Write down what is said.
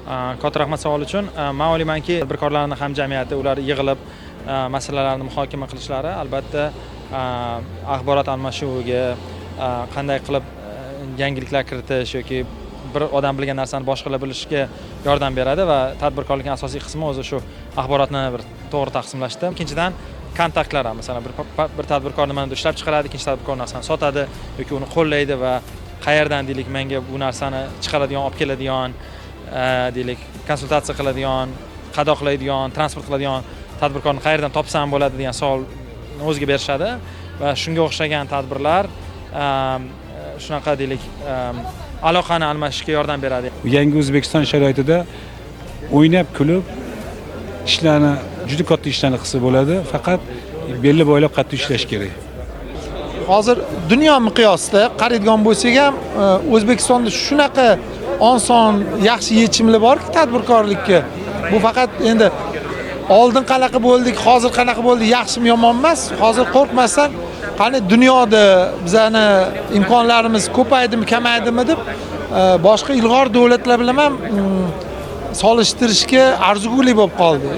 Katta rahmat savol uchun. Man o'ylaymanki, tadbirkorlarni hamjamiyati, ular yig'ilib masalalarni muhokama qilishlari, albatta, axborot almashuviga, qanday qilib yangiliklar kiritish yoki bir odam bilgan narsani boshqalar bilishiga yordam beradi va tadbirkorlikning asosiy qismi o'zi shu axborotni bir to'g'ri taqsimlashda. Ikkinchidan, kontaktlar ham, masalan, bir tadbirkor nimanidir ishlab chiqaradi, ikkinchi tadbirkor narsani sotadi yoki uni qo'llaydi va qayerdan, deylik, menga bu narsani chiqaradigan, olib keladigan, deylik, konsultatsiya qiladigan, qadoqlaydigan, transport qiladigan tadbirkorni qayerdan topsam bo'ladi degan savolni o'ziga berishadi va shunga o'xshagan tadbirlar shunaqa, deylik, aloqani almashishga yordam beradi. Yangi O'zbekiston sharoitida o'ynab kulib ishlarni, juda katta ishlarni qilsa bo'ladi, faqat belni boylab qattiq ishlash kerak. Hozir dunyo miqyosida qaraydigan bo'lsak ham, O'zbekistonda shunaqa oson, yaxshi yechimlar borki tadbirkorlikka. Bu faqat endi oldin qanaqa bo'ldik, hozir qanaqa bo'ldi, yaxshimi, yomon emas. Hozir qo'rqmasdan, qani dunyoda bizani imkonlarimiz ko'paydimi, kamaydimi deb boshqa ilg'or davlatlar bilan ham solishtirishga arzigulik bo'lib qoldi.